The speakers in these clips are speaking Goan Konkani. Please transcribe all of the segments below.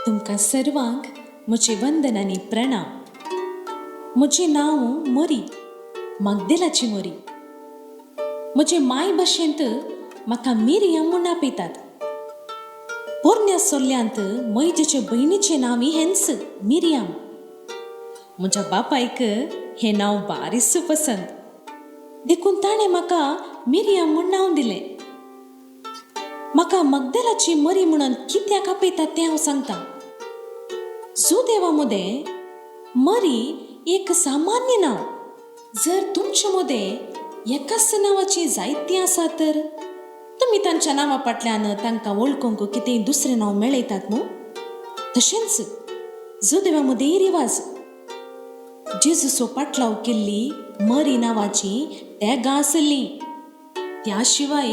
तुमकां सर्वांक म्हजें वंदन आनी प्रणाम. म्हजें नांव मरी, मागदेलाची मरी. म्हजे माय भाशेंत म्हाका मिरयाम म्हूण आपयतात. पोरण्या सोल्ल्यांत मैजेचे भयणीचें नांव हेंच मिरयाम. म्हज्या बापायक हें नांव बारीस पसंत, देखून ताणें म्हाका मिरयाम म्हूण नांव दिलें. म्हाका मगदलाची मरी म्हणून कित्याक आपयतात तें हांव सांगतां. सुदेवा मदें मरी एक सामान्य नांव. जर तुमचे मदें एकाच नांवाची जायतीं आसा तर तुमी तांच्या नांवा फाटल्यान तांकां वळखूंक कितेंय दुसरें नांव मेळयतात न्हू. तशेंच जुदेवा मदेंय रिवाज. जेजूचो पाटलाव केल्ली मरी नांवाची तेगां आसली. त्या शिवाय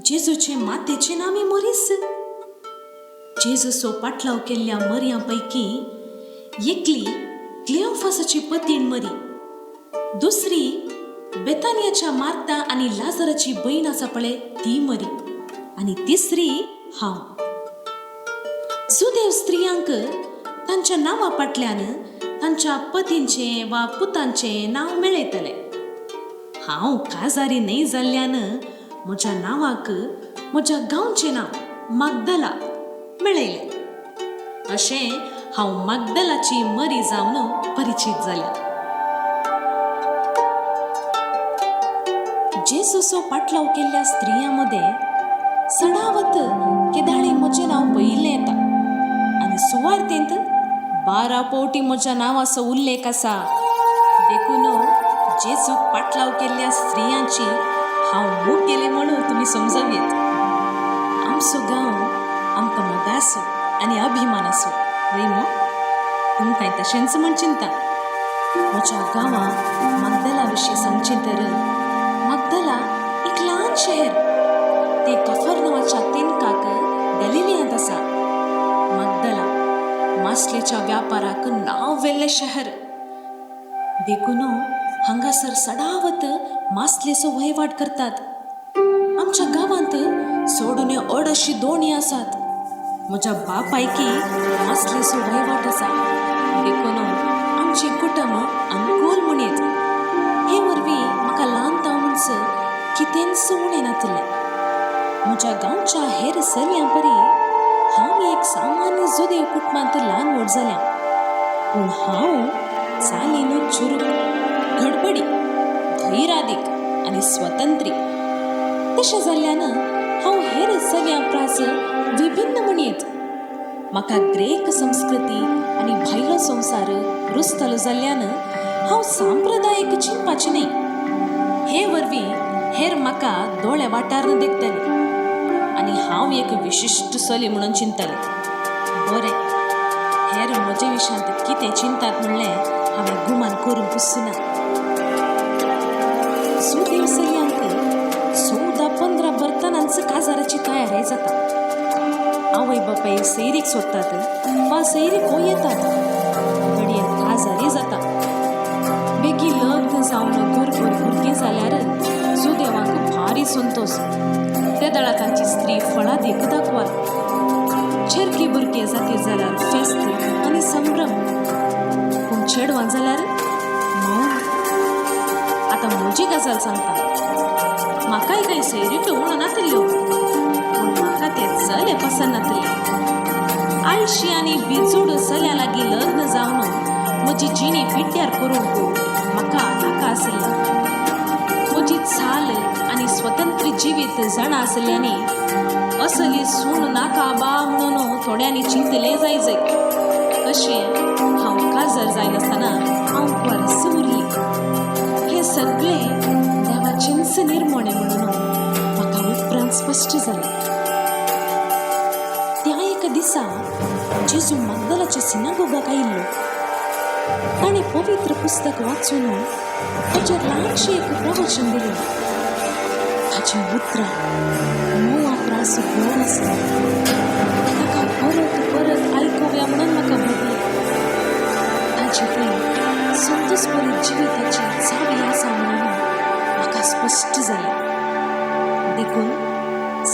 जेजूचे मातेचें नांवय मरीस. जेजूचो पाटलाव केल्ल्या मरयां पैकी एकली क्लियोफासाची पतीण मरी, दुसरी बेतानियाच्या मार्ता आनी लाजराची भयण आसा पळय ती मरी, आनी तिसरी हांव. जुदेव स्त्रियांक तांच्या नांवा फाटल्यान तांच्या पतींचें वा पुतांचें नांव मेळयतलें. हांव काजारी न्हय जाल्ल्यान म्हज्या नांवाक म्हज्या गांवचें नांव मागदला मेळयलें. अशें हांव मागदलाची मरी जावन परिचीत जाल्या. जेजूचो पाटलाव केल्ल्या स्त्रियां मदें सणावत केदाळी म्हजें नांव पयिल्लें येता आनी सुवार्तेंत 12 पवटी म्हज्या नांवाचो उल्लेख आसा. देखून जेजूक पाटलाव केल्ल्या स्त्रियांची हांव मोग केली म्हणून तुमी समजवयेत. आमचो गांव आमकां मोगासो आनी अभिमान आसो न्हय मू? तुमकांय तशेंच म्हूण चिंता. म्हज्या गांवां मागदला विशीं सांगचें तर मागदला एक ल्हान शहर. तें कफरनवाच्या तेमकाक गलिलियांत आसा. मागदला मासलेच्या व्यापाराक नांव व्हेल्लें शहर. देखून हांगासर सदावत मासलेचो वहिवाट करतात. आमच्या गांवांत सोडून अडशी दोणी आसात. म्हज्या बापायकी मासलेचो वहिवाट आसा. देखून आमचें कुटुंब अनुकूल म्हणयेत. हे वरवीं म्हाका ल्हान तावनच कितेंच उणें नातलें. म्हज्या गांवच्या हेर चलयां परी हांव एक सामान्य जुदेव कुटुंबांत ल्हान व्हड जाल्या. पूण हांव चालीन चुरूक, गडबडी, धैरादीक आनी स्वतंत्री. तशें जाल्ल्यान हांव हेर चलयां प्रास विभिन्न म्हणयेत. म्हाका ग्रेक संस्कृती आनी भायलो संवसार रुजतलो जाल्ल्यान हांव सांप्रदायीक चिंतपाचें न्हय. हे वरवीं हेर म्हाका दोळे वाठार देखतले आनी हांव एक विशिश्ट चली म्हणून चिंततालें. बरें, हेर म्हजे विशयांत कितें चिंतात म्हणलें हांवें गुमान करूंक ना. सुदेव चलयांक 14-15 बर्तनांच काजाराची तयारी जाता. आवय बापाय सैरीक सोदतात वा सैरीक हो येतात. घडये काजारी जाता. बेगीन लग्न जावन घरभर भुरगीं जाल्यार सुदेवांक भारी संतोश. ते दळा तांची स्त्री फळादीक दाखवाल. चेरकी भुरगे जाती जाल्यार फेस्त आनी संभ्रम, पूण चेडवां जाल्यार मौन. आतां म्हजी गजाल सांगता. म्हाकाय कांय सैरिक्यो उणो नातिल्ल्यो, पूण म्हाका ते चले पसंत नातिल्ले. आळशी आनी बिजूड चल्या लागीं लग्न जावन म्हजी जिणी पिड्ड्यार करूंक म्हाका नाका आशिल्लें. म्हजी चाल आनी स्वतंत्र जिवीत जाणा आशिल्ल्यांनी असली सून नाका बा म्हणून थोड्यांनी चिंतलें जाय जाय. अशें हांव काजार जायनासतना हांव परस उरली. हें सगळें देवाचेंच निर्मणें म्हणून म्हाका उपरांत स्पश्ट जालें. त्या एका दिसा जेजू मागदलाच्या सिनागोगाक आयिल्लो. ताणें पवित्र पुस्तक वाचून ताचेर ल्हानशें एक प्रवचन दिलें. ताचीं उतरां म्होंवा प्रास गोड आसलीं. ताका परत परत आयकुया म्हणून म्हाका भोगलें. ताचे थंय संतोषभरीत जिविताची चावी आसा म्हणून म्हाका स्पश्ट जालें. देखून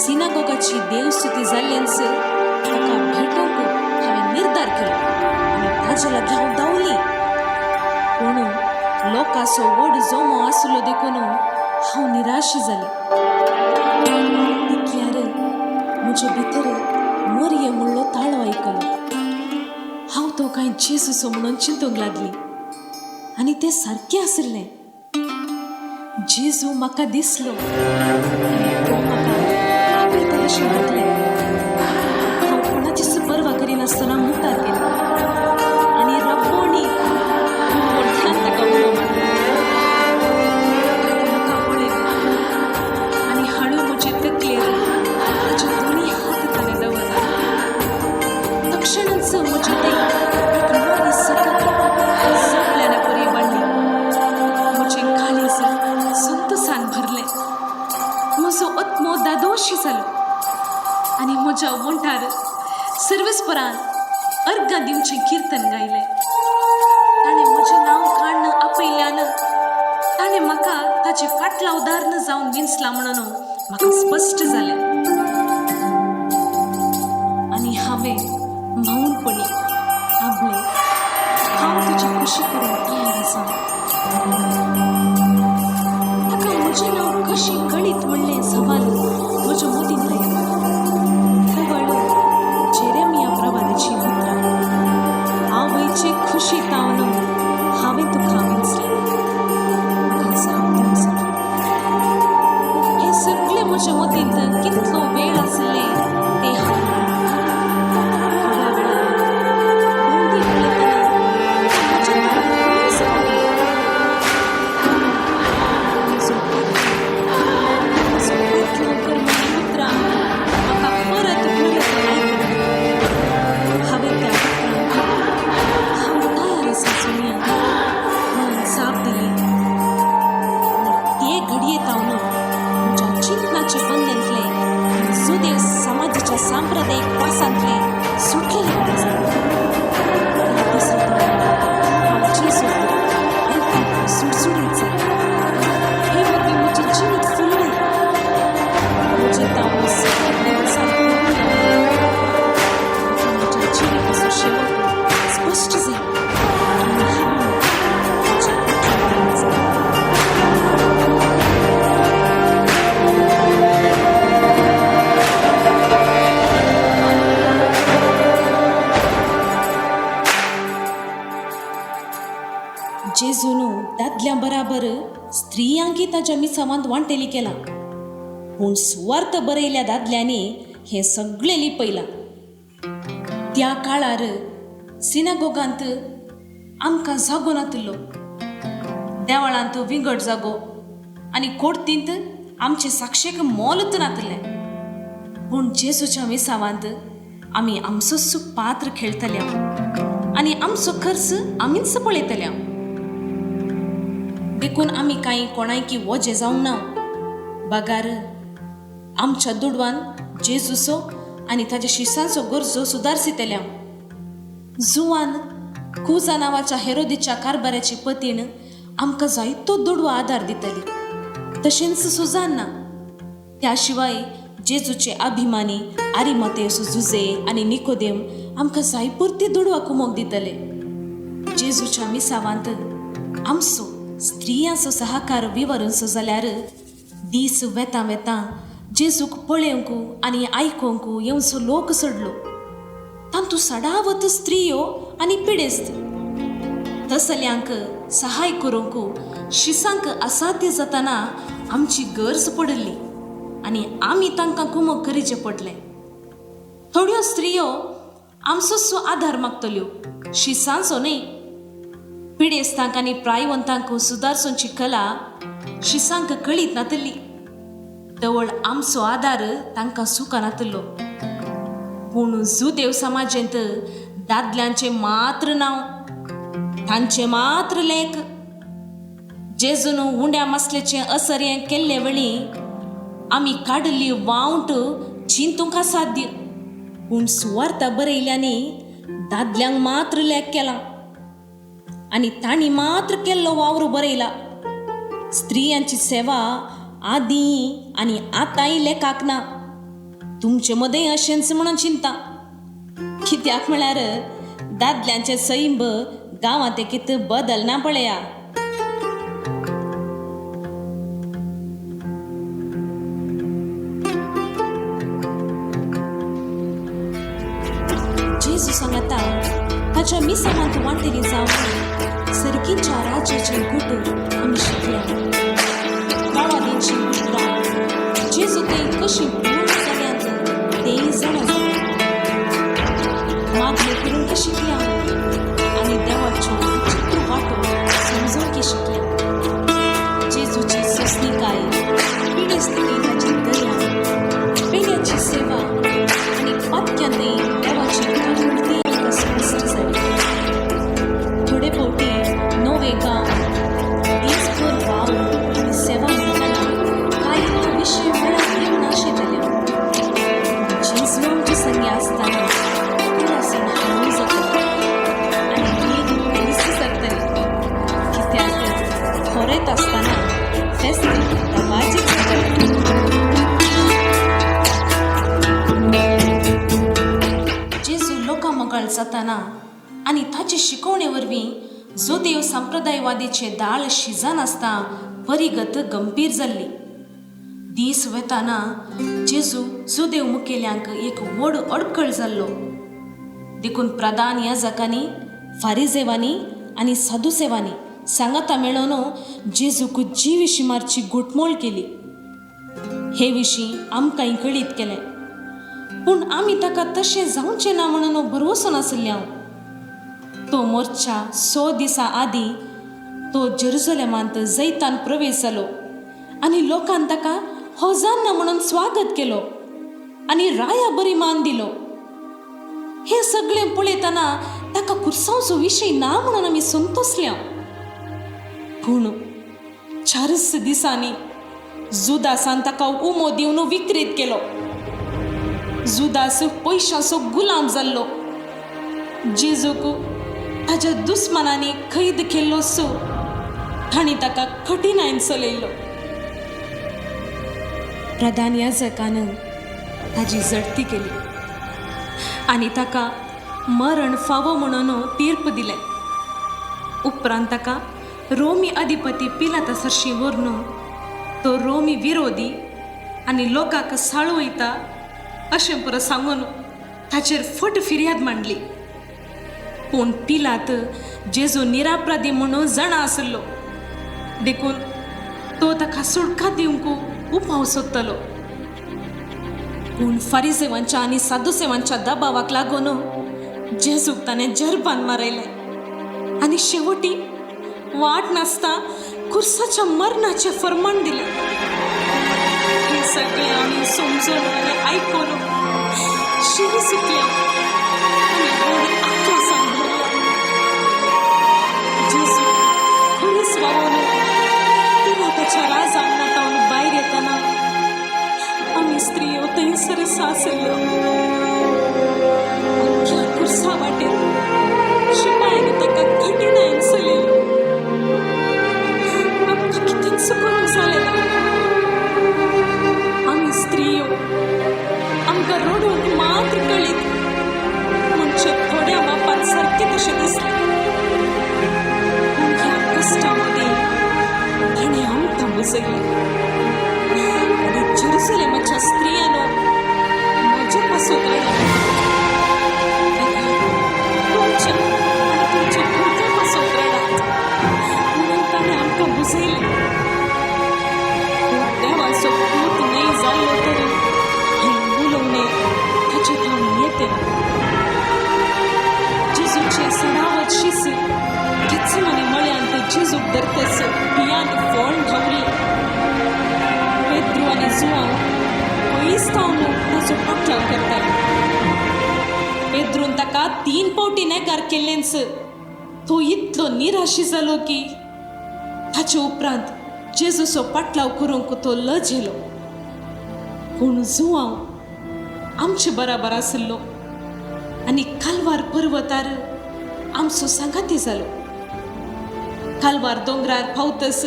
सिनागोगाची देवस्तुती जाल्ल्यान ताका भेटोवंक हांवें निर्धार ताजे लागीं हांव धांवली. पूण लोकांचो व्हड जमो आसलो देखून हांव निराश जालें. तितल्यार म्हजे भितर मरये म्हणलो ताळो आयकलो. हांव तो कांय जेजूचो म्हणून चिंतूंक लागली आनी तें सारकें आशिल्लें. जेजू म्हाका दिसलो आनी तो म्हाका आपयता अशें लागलें. हांव कोणाचीच पर्वा करिनासतना मुखार गेलें आनी रब्बोणी व्हडल्यान ताका उलो मारलो. ताणें म्हाका पळयलें आनी हळू म्हजे तकलेर ताचे दोनी हात ताणें दवरले. तक्षणच म्हजे ते एक नवी सकत सगल्यान परी वाडली. म्हजें काळीज संतोसान भरलें. म्हजो आत्मो दादोशी जालो आनी म्हज्या वंठार सर्वस्परान अर्गां दिवचें किर्तन गायलें. ताणें म्हजें नांव काडून आपयल्यान ताणें म्हाका ताचे फाटला उदाहरण जावन विंचलां म्हणून म्हाका स्पश्ट जालें. आनी हांवें मौनपणी आपलें, हांव तुजी खुशी करूंक तयार आसा. ताका म्हजें नांव कशें कळीत म्हणलें सवाल म्हज्या मतींत आयलें. तवळ जेरेमिया प्रवादाची उतरां, आवयची खुशी तावन हांवें तुका विंचलें, म्हाका जाप दिवंक जाली. हें सगळें म्हज्या मतींत कितलो वेळ आशिल्लें तें हांव जाणा. थोड्या वेळान भोंवती पळयतना म्हजें तोंड खंयच पावलें. म्हजो फाटलो कर म्हणलीं उतरां म्हाका परत परत आयकूंक. हांवें त्या उतरांक हांव तयार आसा चलया म्हणून जाप दिली. आनी ते घडये तावन म्हज्या चिंतनाचे बंदेंतलें आनी जुदेव समाजाच्या सांप्रदायीक पासांतलें सुटलेलें कडेन जालें. त्या दिसा तावन हांव जेजूक आयकूंक सुडसुडीत जालें. हे वरवीं म्हजें जिवीत फुल्लें. म्हजें तावन सगळें देवसान करूंक लागलें. म्हाका म्हज्या जिविताचो शेवट स्पश्ट जालो आनी हांव म्हज्या उतरां जालें. जेजून दादल्यां बराबर स्त्रियांकय ताच्या मिसावांत वांटेली केलां. पूण सुवार्थ बरयल्या दादल्यांनी हें सगळें लिपयलां. त्या काळार सिनागोगांत आमकां जागो नातिल्लो. देवळांत विंगड जागो आनी कोर्तींत आमचे साक्षेक मोलच नातिल्लें. पूण जेजूच्या मिसावांत आमी आमचोच पात्र खेळटल्या आनी आमचो खर्च आमीच पळयतल्या. देखून आमी कांय कोणायकी वजें जावंक ना. बगार आमच्या दुडवान जेजूचो आनी ताच्या शिसांचो गरजो सुदारसितल्या. जुवान कुजा नांवाच्या हेरोदीच्या कारभाराची पतीण आमकां जायतो दुडवा आदार दितली. तशेंच सुजान ना. त्या शिवाय जेजूचे अभिमानी आरिमातेस जुजे आनी निकोदेम आमकां जायपुरती दुडवा कुमोक दितले. जेजूच्या मिसावांत आमचो स्त्रियांचो सहकार विवरूंचो जाल्यार दीस वेता वेता जेजूक पळोवंक आनी आयकूंक येवचो लोक सोडलो. तांतू सडावत स्त्रियो आनी पिडेस्त तसल्यांक सहाय करूंक शिसांक असाध्य जातना आमची गरज पडिल्ली आनी आमी तांकां कुमक करीचें पडलें. थोड्यो स्त्रियो आमचोच आदार मागतल्यो, शिसांचो न्हय. पिडेस्तांक आनी प्रायवंतांक सुदारसोची कला शिसांक कळीत नातिल्ली. तवळ आमचो आदार तांकां सुखनातिल्लो. पूण जुदेव समाजेंत दादल्यांचें मात्र नांव, तांचें मात्र लेख. जेजून उंड्या मासलेचें असर्यें केल्ले वेळी आमी काडिल्ली वावंट चिंतूंक असाध्य. पूण सुवार्ता बरयल्यांनी दादल्यांक मात्र लेख केला आनी तांणी मात्र केल्लो वावर बरयला. स्त्रियांची सेवा आदीं आनी आतांय लेखाक ना. तुमचे मदें अशेंच म्हणून चिंता. कित्याक म्हळ्यार दादल्यांचे सैंब गांवांत एकीत बदलना पळया. जेजू सांगता ताच्या मिसावांत वांटेली जावन सर्गीच्या राज्याचे गुट आमी शिकल्या. गांवांची उतरां जेजू थंय कशी पूर्ण जाल्यांत तेय जाणा जालें. मागण्यो करूंक शिकल्या आनी देवाच्यो विचित्र वाटो समजूंक शिकल्या. जेजूची सोंसणीकाय, पिडेस्तीक ताची दया, पेल्याची सेवा आनी पातक्यांतय देवाची काकुळटी आमकां स्पश्ट जाली. थोडे फावटी नवे गांव दीसभर वावर आनी सेवा म्हणटना कांय विशय वेळार येवनाशें जालें. जेजू आमचे संगी आसतना पिरासण हालूं जाता आनी न्हीद पयस सरतली, कित्याक खरेंत आसतना फेस्त दबाजीक जातलें. जेजू लोकां मोगाळ जाताना आनी ताचे शिकवणे वरवीं जोदेव संप्रदायवादीचे दाळ शिजनासतना परिगत गंभीर जाल्ली. दीस वेताना जेजू जुदेव मुखेल्यांक एक व्हड अडखळ जाल्लो. देखून प्रधान याजकांनी, फारिजेवांनी आनी सादुसेवांनी सांगाता मेळोवन जेजूक जिविशी मारची घुटमोळ केली. हे विशीं आमकांय कळीत केलें, पूण आमी ताका तशें जावचें ना म्हणून भरवंसो नाशिल्ले हांव. तो मोर्चा 100 दिसां आदीं तो जेरुजलेमांत जैतान प्रवेश जालो आनी लोकान ताका होजान्ना म्हणून स्वागत केलो आनी राया बरी मान दिलो. हें सगळें पळयतना ताका कुर्सांवचो विशय ना म्हणून आमी संतोसल्या. पूण 4 दिसांनी जुदासान ताका उमो दिवन विक्रीत केलो. जुदास पयशांचो गुलाम जाल्लो. जेजूक ताच्या दुस्मानांनी कैद केल्लो सो तांणी ताका कठीणायन चलयलो. प्रधान याजकान ताजी जडती केली आनी ताका मरण फावो म्हणून तीर्प दिलें. उपरांत ताका रोमी अधिपती पिलाता सरशी व्हरून तो रोमी विरोधी आनी लोकांक साळवयता अशें पुरो सांगून ताचेर फट फिर्याद मांडली. पूण पिलात जेजू निरापराधी म्हणून जाणा आसलो, देखून तो ताका सुटका दिवंक उपाव सोदतालो. पूण फारिसेवांच्या आनी सादुसेवांच्या दबावाक लागून जेजूक ताणें जरबान मारयलें आनी शेवटी वाट नासता कुर्साच्या मरणाचें फर्मान दिलें. हें सगळें आमी समजून आनी आयकून शिरी सुकल्या आनी व्हड आक्रोशान भरल्या. जेजू खरीच वावोवन पिलाताच्या राजांगणांत भायर येतना आमी स्त्रियो थंयसर आसल्ल्यो. अख्ख्या कुर्सा वाटेर शिपायांनी ताका कठीणायन चलयलो. आमकां कितेंच करूंक जालें ना. आमी स्त्रियो आमकां रडूंक मात्र कळीत म्हणजे थोड्या मापान सारकें तशें दिसलें. पूण ह्या कश्टां मदीं ताणें आमकां मुजयलें आनी जेरुसलेमाच्या स्त्रियांनो म्हजे पासून रडात, तुमच्या आनी तुमच्या भुरग्यां पासून रडात म्हणून ताणें आमकां बुजयलें. देवाचो पूत न्हय जाल्लो तर हें उलोवणें ताचे थावन येतें. जेजूचें सणावत शीस घेत्सेमनी मळ्यांत जेजूक धरतच भियान फोण धांवलें. पेद्रू आनी जुआंव पयस थावन ताचो पाटलाव करताले. पेद्रून ताका 3 फावटी नेगार केल्लेंच तो इतलो निराशी जालो की ताचे उपरांत जेजूचो पाटलाव करूंक तो लजेलो. पूण जुआंव आमचे बराबर आसलो आनी कालवार पर्वतार आमचो सांगाती जालो. कालवार दोंगरार पावतस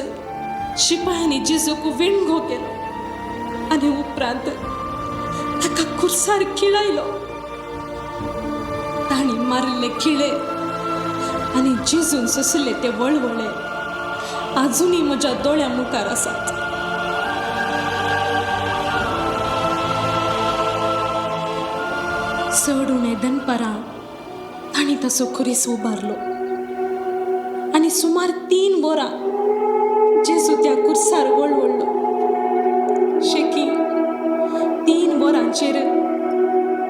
शिपायांनी जेजूक विणगो केलो आनी उपरांत ताका कुर्सार खिळायलो. तांणी मारिल्ले खिळे आनी जेजून सोंशिल्ले ते वळवळे आजुनूय म्हज्या दोळ्यां मुखार आसात. चड उणें दनपारां तांणी ताचो खुरीस उबारलो आनी सुमार 3 वरां जेजू त्या कुर्सार वळवळ्ळो. शेकी 3 वरांचेर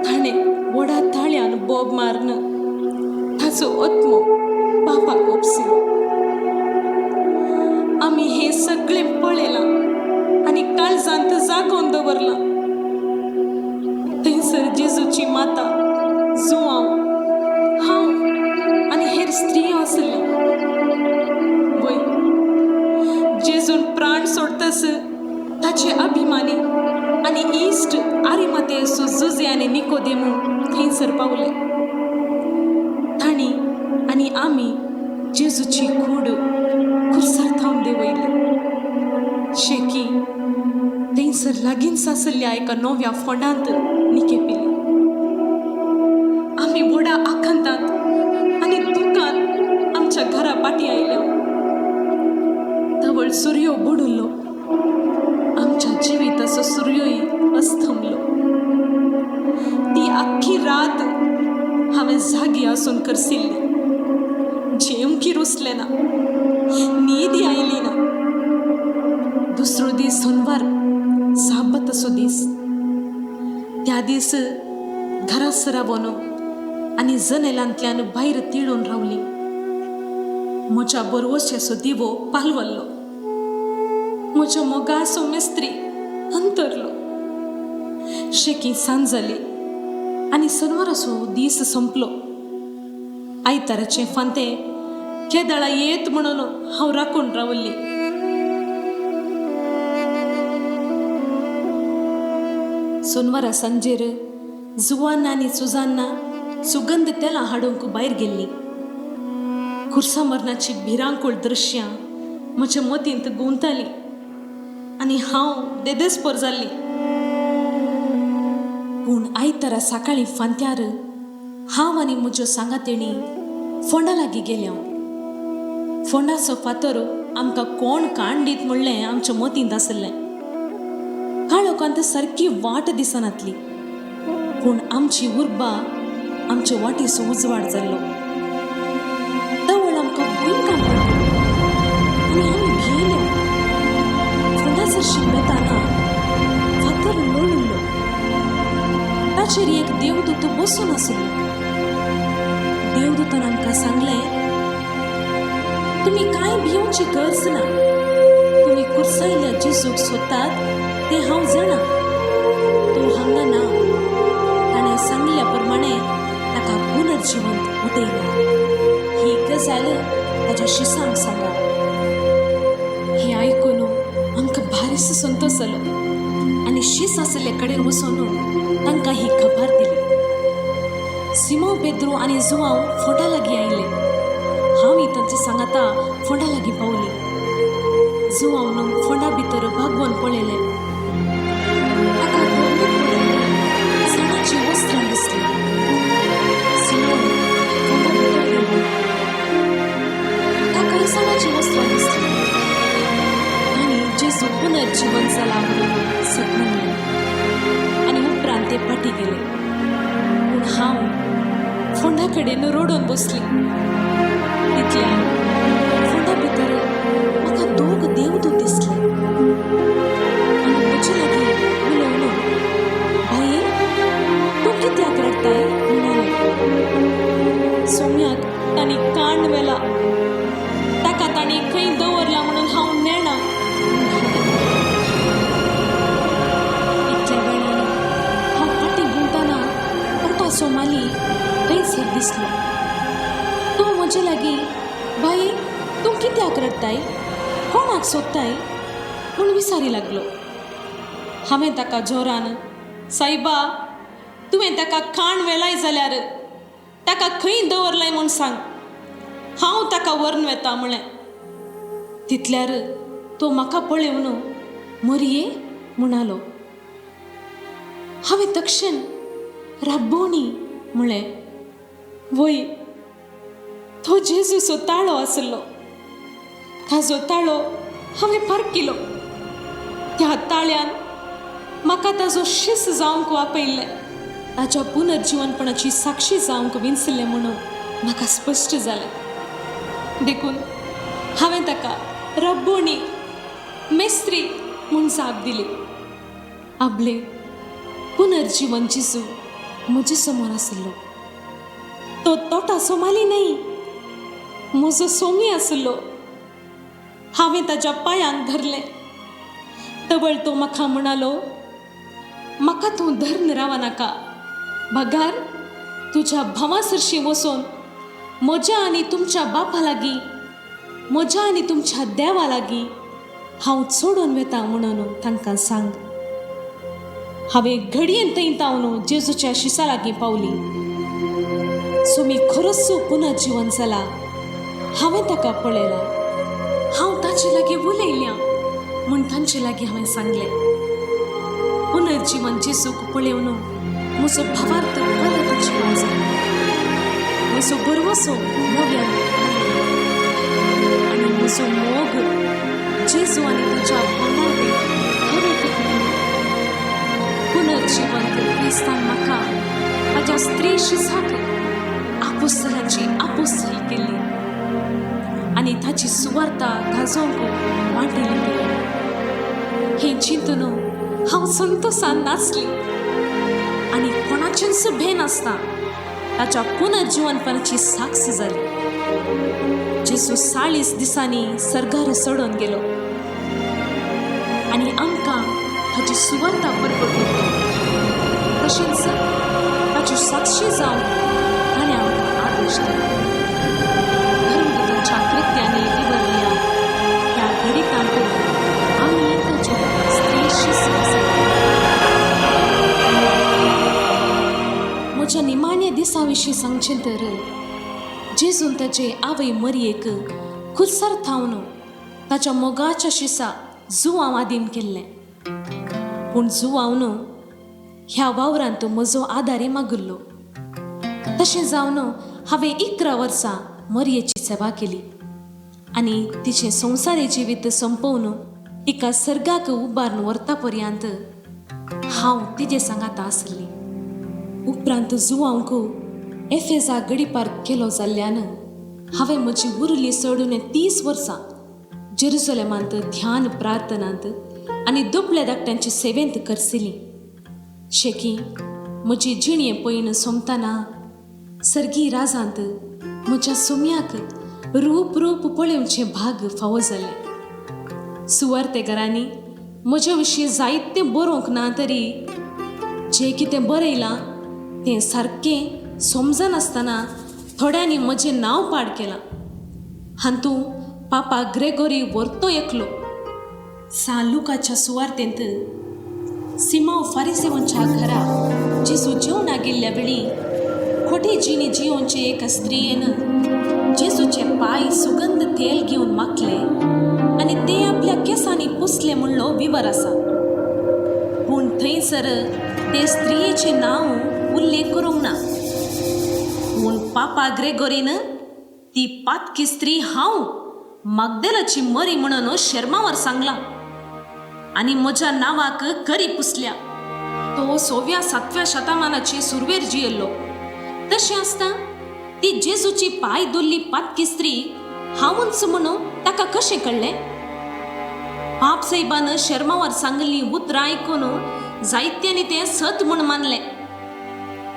ताणें व्हडा ताळ्यान बोब मारून ताचो आत्मो बापाक ओपसिलो. आमी हें सगळें पळयलां आनी काळजांत जागोवन दवरलां. थंयसर जेजूची माता, जुआंव, हांव आनी हेर स्त्रियो आसल्यो. वय, जेजून प्राण सोडतस ताचे अभिमानी आनी इश्ट आरिमातेसो जुजे आनी निकोदेमू थंयसर पावले. तांणी आनी आमी जेजूची कूड खुर्सार थावन देंवयली. शेकी थंयसर लागींच आसल्या एका नव्या फोंडांत निकेपिली. आमी व्हडा आकांतांत आनी दुकान आमच्या घरा पाटी आयल्या. तवळ सुर्यो बुडुल्लो, आमच्या जिविताचो सुर्योय अस्तंबलो. ती आख्खी रात हांवें जागी आसून करसिल्ली. जेवंकी रुसलें ना, न्हीद आयली ना. दुसरो दीस सोनवार, साबताचो दीस. त्या दीस घरा सरावन आनी जनेलांतल्यान भायर तिळून रावली. म्हज्या बरवश्याचो दिवो पालवल्लो. म्हज्या मोगाचो मिस्त्री अंतरलो. शेकी सांज जाली आनी सनवाराचो दीस संपलो. आयताराचें फांतें केदळा येत म्हणून हांव राखून रावल्ली. सोनवारा सांजेर जुवाना आनी सुजान्ना सुगंध तेलां हाडूंक भायर गेल्ली. खुर्सा मरणाची भिरांकूळ दृश्यां म्हज्या मतींत गुंवतालीं आनी हांव देदेस्पोर जाल्ली. पूण आयतारा सकाळीं फांत्यार हांव आनी म्हज्यो सांगातेणी फोंडा लागीं गेल्या. फोंडाचो फातर आमकां कोण काण दीत म्हणलें आमच्या मतींत आसलें. काळोखांत सारकी वाट दिसनातली, पूण आमची उर्बा आमचे वाटेचो उजवाड जाल्लो. तवळ आमकां भुंयकांप पडलो आनी आमी भियेले. फोंडा सरशी वेताना फातर लोळिल्लो. ताचेर एक देवदूत बसून आसलो. देवदूतान आमकां सांगलें, तुमी कांय भियोवची गरज ना. तुमी कुर्सायल्या जेजूक सोदतात तें हांव जाणा. तो हांगा ना. ताणें सांगल्या प्रमाणे ताका पुनर्जिवंत उठयला. ही गजाल ताच्या शिसांक सांगा. हें आयकून आमकां भारीसो संतोश जालो आनी शीस आसले कडेन वचून तांकां ही खबर दिली. सिमो पेद्रू आनी जुआंव फोंडा लागीं आयले. हांव तांचे सांगाता फोंडा लागीं पावली. जुआंवन फोंडा भितर बागवोन पळयलें. ताका धरणीर पडिल्लीं सणाचीं वस्त्रां दिसलीं. सिमो फोंडा भितर गेलो. ताका सणाचीं वस्त्रां दिसलीं आनी जेजू पुनर्जिवन जाला म्हणून सत म्हणलें आनी उपरांत ते फाटीं गेले. पूण हांव फोंडा कडेन रडून बसली. तितल्यान फोंडा भितर म्हाका दोग देवदूत दिसले आनी म्हजे लागीं उलोवन, बाये तूं कित्याक रडटाय म्हणाले. सोम्याक तांणी कांड व्हेला, ताका तांणी खंय दवरला म्हणून हांव नेणा म्हणाले. इतल्या वेळान हांव फाटीं घुंवतना पटाचो माली थंयसर दिसलो. तो म्हजे लागीं, बाये तूं कित्याक रडटाय, कोणाक सोदताय म्हूण विचारी लागलो. हांवें ताका जोरान, सायबा तुवें ताका खाण वेलाय जाल्यार ताका खंय दवरलाय म्हूण सांग, हांव ताका व्हरून वेता म्हळें. तितल्यार तो म्हाका पळोवन मरये म्हणालो. हांवें तक्षण राब्बोणी म्हळें. वय, तो जेजूचो ताळो आसलो. ताजो ताळो हांवें पारखिलो. त्या ताळ्यान म्हाका ताजो शिस जावंक वापयल्लें, ताच्या पुनर्जिवनपणाची साक्षी जावंक विंचलें म्हणून म्हाका स्पश्ट जालें. देखून हांवें ताका रब्बोणी, मेस्त्री म्हूण जाप दिली. आपले पुनर्जिवन जेजू म्हजे समोर आसलो. तो तोटाचो माली न्हय, म्हजो सोमी आसलो. हांवें ताच्या पांयांक धरलें. तवळ तो म्हाका म्हणालो, म्हाका तूं धरून राव नाका, बगार तुज्या भावा सरशीं वचून म्हज्या आनी तुमच्या बापा लागीं, म्हज्या आनी तुमच्या देवा लागीं हांव चडोवन वेता म्हणून तांकां सांग. हांवें घडयेन थंय तावन जेजूच्या शिसा लागीं पावली. सोमी खरोच पुनर्जिवन जाला. हांवें ताका पळयला, हांव ताचे लागीं उलयल्या म्हूण तांचे लागीं हांवें सांगलें. पुनर्जिवन जेजूक पळोवन म्हजो भावार्थ परत जिवन जालो. म्हजो भरवसो नव्यान आनी म्हजो मोग जेजू आनी ताच्या भावाक परत मेळ्ळो. पुनर्जिवंत क्रिस्तान म्हाका ताच्या स्त्री शिसाक आपोस्तलाची आपोस्तल केल्ली आनी ताची सुवार्ता गाजोवंक वांटिल्ली. हें चिंतून हांव संतोसान नाचली आनी कोणाचेंच भें नासता ताच्या पुनर्जिवनपणाची साक्ष जाली. जेजू 40 दिसांनी सर्गार चडोवन गेलो आनी आमकां ताची सुवार्ता परगटून दिली. तशेंच ताची साक्षी जावन ताणें आमकां आदेश दिलो. धर्मदूतांच्या कृत्यांनी विवरल्या ह्या घडितांत आमी ताच्यो स्त्री शिस्त आसात. म्हज्या निमाण्या दिसा विशीं सांगचें तर जेजून ताचे आवय मरयेक खुरसार थावन ताच्या मोगाच्या शिसा जुवांव आदीन केल्लें. पूण जुवांव ह्या वावरांत म्हजो आदारी मागिल्लो. तशें जावन हांवें 11 वर्सां मरयेची सेवा केली आनी तिचें संवसारी जिवीत सोंपोवन तिका सर्गाक उबारून व्हरता पर्यंत हांव तिजे सांगाता आसली. उपरांत जुवांक एफेजा गडीपार केलो जाल्ल्यान हांवें म्हजी उरली चडून 30 वर्सां जेरुसलेमांत ध्यान प्रार्थनांत आनी दुबळ्या धाकट्यांचे सेवेंत करसिली. शेकी म्हजी जिणें पयण सोंपतना सर्गी राजांत म्हज्या सुम्याक रूप रूप पळोवचें भाग फावो जालें. सुवार्तेघरांनी म्हज्या विशीं जायतें बरोवंक ना तरी जें कितें बरयलां तें सारकें समजनासतना थोड्यांनी म्हजें नांव पाड केलां. हातूंत पापा ग्रेगोरी व्हरतो एकलो. सान लुकाच्या सुवार्तेंत सिमांव फारिसेवांच्या घरा जेजू जेवणाक गेल्ल्या वेळी खोटी जिणी जियोवचे एका स्त्रियेन जेजूचे पांय सुगंध तेल घेवन माखले आनी ते आपल्या केंसांनी पुसले म्हणलो विवर आसा. पूण थंयसर ते स्त्रियेचें नांव उल्लेख करूंक ना. पूण पापा ग्रेगोरीन ती पातकी स्त्री हांव मागदेलाची मरी म्हणून शर्मावर सांगलां आनी म्हज्या नांवाक करी पुसल्या. तो 6व्या 7व्या शतमानाचे सुरवेर जियेल्लो. तशें आसता ती जेजूची पांय धुल्ली पातकी स्त्री हांवूच म्हणून ताका कशें कळ्ळें? पाप साहेबान शर्मावर सांगिल्लीं उतरां आयकून जायत्यांनी तें सत म्हूण मानलें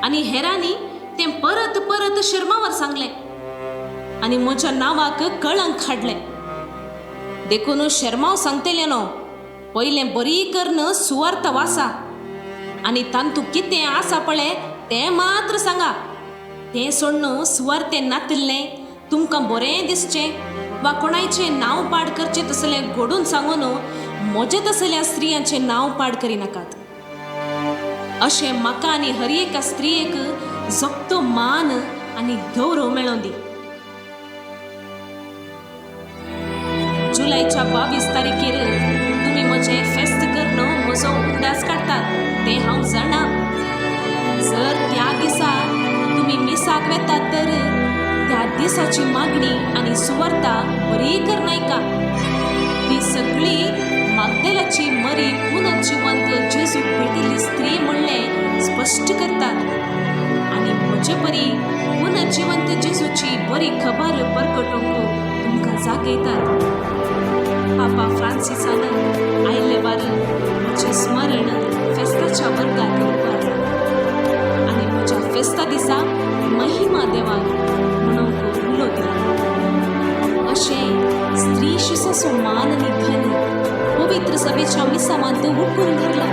आनी हेरांनी तें परत परत शर्मावर सांगलें आनी म्हज्या नांवाक कळंक हाडलें. देखून शर्माव सांगतलें न्हू, पयलें बरी करून सुवार्थ वासा आनी तांतू कितें आसा पळय तें मात्र सांगा. तें सोडून सुवार्तें नातिल्लें तुमकां बरें दिसचें वा कोणायचें नांव पाड करचें तसलें घडून सांगून म्हजे तसल्या स्त्रियांचें नांव पाड करिनाकात. अशें म्हाका आनी हर एका स्त्रियेक जगतो मान आनी गौरव मेळों दी. जुलयच्या 22 तारखेर तुमी म्हजें फेस्त करून म्हजो उगडास काडटात तें हांव जाणा. जर त्या दिसा तुमी मिसाक मिसाक वेतात तर त्या दिसाची मागणी आनी सुवार्ता बरी करनायका. ती सगळी मागदेलाची मरी पुनर्जिवंत जेजूक भेटिल्ली स्त्री म्हणलें स्पश्ट करतात आनी म्हजे परी पुनर्जिवंत जेजूची बरी खबर परकटोवंक तुमकां जागयतात. पापा फ्रांसिसान आयिल्ले वार म्हजें स्मरण फेस्ताच्या वर्गाक उबारलां आनी म्हज्या फेस्ता दिसा महिमा देवाक म्हणूंक उलो दिला. अशें स्त्री शिसाचो मान आनी घन पवित्र सभेच्या मिसावांत उठून धरला.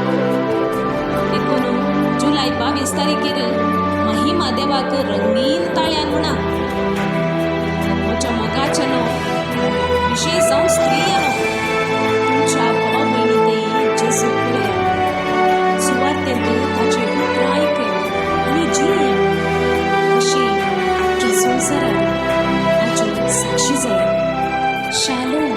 देखून जुलय 22 तारखेर महिमा देवाक रंगीन ताळ्यान म्हणा. म्हज्या मोगाच्यानो, विशेश जावन स्त्रियानो, तुमच्या भाव भयणी ते जेजूक पळयात, सुवार्तेंत ताची उतरां आयकया आनी जिया. अशी आख्ख्या संवसाराक ताच्यो साक्षी जाया. शालोम.